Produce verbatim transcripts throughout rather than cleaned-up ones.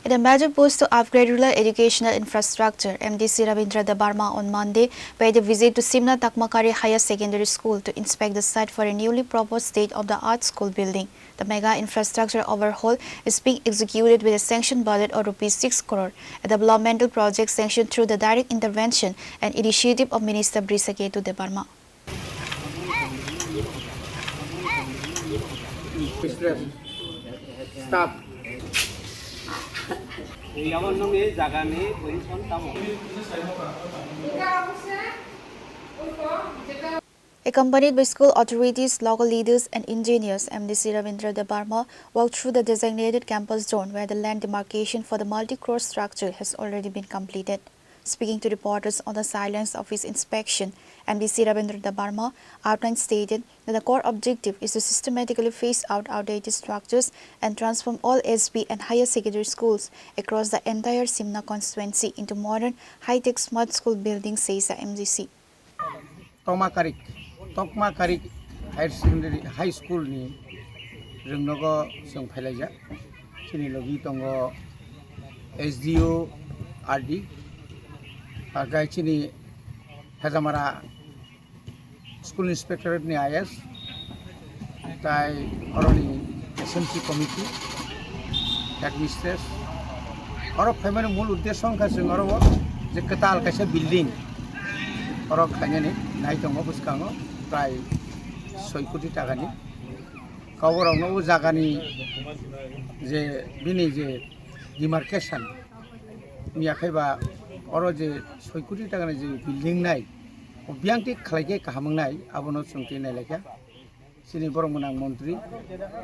In a major push to upgrade rural educational infrastructure, M D C Ravindra Debbarma on Monday paid a visit to Simna Takmakari Higher Secondary School to inspect the site for a newly proposed state-of-the-art school building. The mega infrastructure overhaul is being executed with a sanctioned budget of rupees six crore, a developmental project sanctioned through the direct intervention and initiative of Minister Brisaketu Debbarma. Mistress, staff. Yawan nung e jaga ni position tamo. Accompanied by school authorities, local leaders, and engineers, M D C Ravindra Debbarma walked through the designated campus zone where the land demarcation for the multi-crore structure has already been completed. Speaking to reporters on the sidelines of his inspection, M D C Ravindra Debbarma outlined stated that the core objective is to systematically phase out outdated structures and transform all S B and higher secondary schools across the entire Simna constituency into modern, high-tech smart school buildings, says the M D C. Tokmakarik, Tokmakarik Higher Secondary High School ni rwngnogo chwng phailaijak. Chini logi tongo S D O R D, agai chini Hejamara School Inspectorate ni I S, tai oroni S M C committee, headmistress, oro phaimani mul uddesho wngkha chwng oro o je kwtal kaisa building oro khlainani nai tongo bwskango prai soi koti takani. Kauborokno o jagani je bini je demarcation wngya khaiba oro je soi koti takani je building nai o biyang tik khlai khe kaham wngnai abono chwng twi nai laikha. Chini borok mwnang montri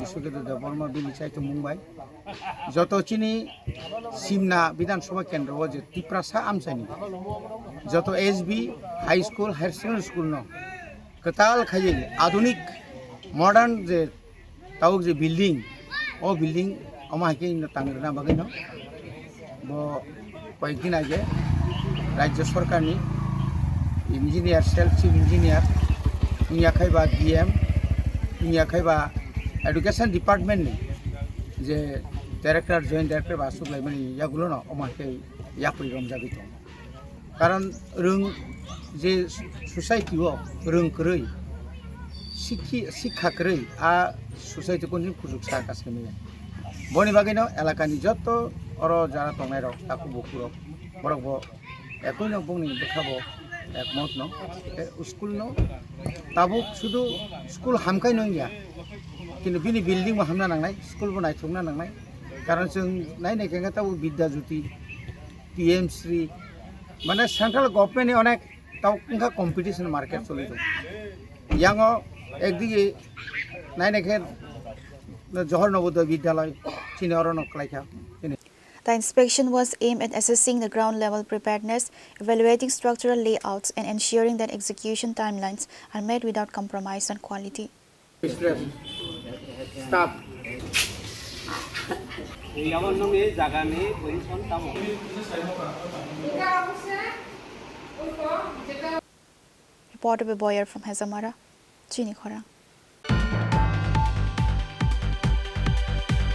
Biswaketu Debbarma bini chaitomung bai joto chini Simna Bidhan Sabha Kendro o je Tiprasa amchaini joto S B, high school, higher secondary school no kwtal khaiwi adunik modern je tabuk je building o building omo hai khe no tang rwna bagwi no bo koyekdin age Rajya Sorkarni engineer, self chief engineer, wngya khaiba D M, wngya khaiba education department ni je director, joint director ba aswk laimani yagulo no omo hai khe yapri romjagwi tongo. Karon rwng je society o rwng kwrwi, sikhi-, sikha kwrwi a society o kunu kuchuk sa kasamani. Boni bagwi no elakani joto oro jara tongnai rok takhuk bukhuk rok borok bo ekoi no bongni bwkha bo ekmot no tei school no tabuk sudu school hamkai no wngya, kintu bini building bo hamna nangnai, school bo naithokna nangnai. Karon chwng nai nai khe tabuk Vidya Jyoti, P M Shri, mane central government ni onek tabuk wngkha competition market choli tongo. Yango ekdigi nai nai khe Johor Navodaya Vidyalay chini oro no kwlai kha. The inspection was aimed at assessing the ground level preparedness, evaluating structural layouts, and ensuring that execution timelines are met without compromise on quality. Mistress, staff. Yawan nung e jaga ni position tamo. Reporter by Boyer from Hezamara, Chini Khorang.